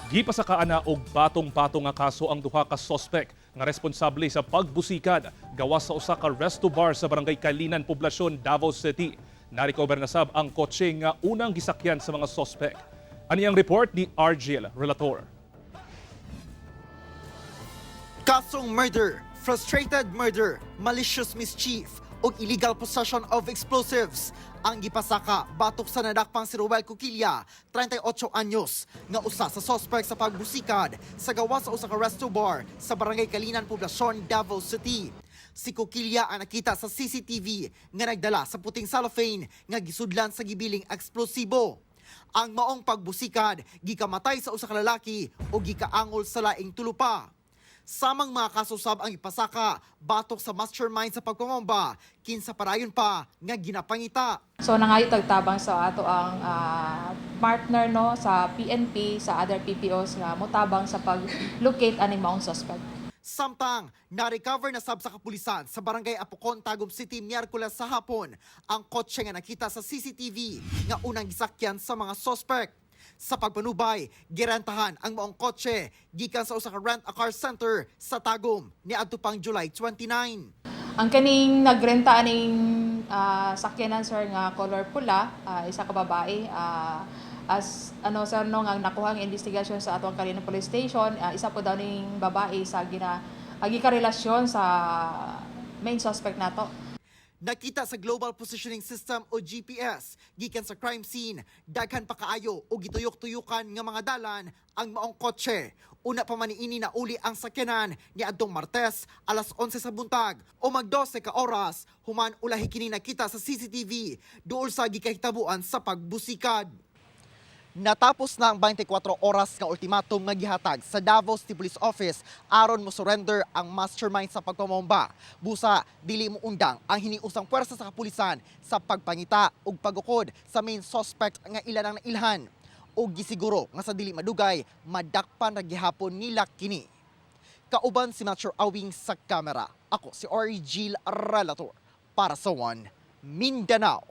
Gipasakaan na og batong-bato nga kaso ang duha ka sospek nga responsable sa pagbusikad gawas sa usa ka resto bar sa Barangay Calinan, Poblacion, Davao City. Narecover na sab ang kotse nga unang gisakyan sa mga sospek. Ani ang report ni Argel Relator. Kasong murder, frustrated murder, malicious mischief, ug illegal possession of explosives ang gipasaka batok sa nadakpang si Ruel Cuquilla, 38 anyos, nga usa sa suspect sa pagbusikad sa gawas sa usa ka resto bar sa Barangay Calinan, Poblacion, Davao City. Si Cuquilla ang nakita sa CCTV nga nagdala sa puting cellophane nga gisudlan sa gibiling eksplosibo. Ang maong pagbusikad gikamatay sa usa ka lalaki ug gikaangol sa laing tulo pa. Samang mga kaso sab ang ipasaka batok sa mastermind sa pagpamomba, kinsa padayon pa nga ginapangita. So nangayo tagtabang sa ato ang partner, no, sa PNP, sa other PPOs nga motabang sa pag-locate aning maong suspect. Samtang na-recover na sab sa kapulisan sa Barangay Apokon, Tagum City, Miyerkules sa hapon ang kotse nga nakita sa CCTV nga unang gisakyan sa mga suspect. Sa pagpanubay, girentahan ang maong kotse gikan sa usa ka rent-a-car center sa Tagum niadto pang July 29. Ang kaning nagrenta aning sakyanan, sir, nga color pula, isa ka babae, as ano, sir, no, nga nakuha ang investigasyon sa atong Calinan Police Station, isa po daw ning babae sa gina agi karelasyon sa main suspect nato. Nakita sa Global Positioning System o GPS gikan sa crime scene, daghan pa kaayo o gituyok-tuyukan nga mga dalan ang maong kotse. Una pa man niini nauli ang sakyanan niadtong Martes alas 11 sa buntag o mag 12 ka oras human ulahi kini nakita sa CCTV duol sa gikahitabuan sa pagbusikad. Natapos na ang 24 oras nga ultimatum nga gihatag sa Davao City Police Office aron mo surrender ang mastermind sa pagpamomba. Busa dili mo undang ang hiniusang puwersa sa kapulisan sa pagpangita ug pagukod sa main suspect nga ila nang nailhan. Ug gisiguro nga sa dili madugay madakpan ra gihapon nila kini. Kauban si Melchor Awing sa kamera. Ako si Origil Relator para sa One Mindanao.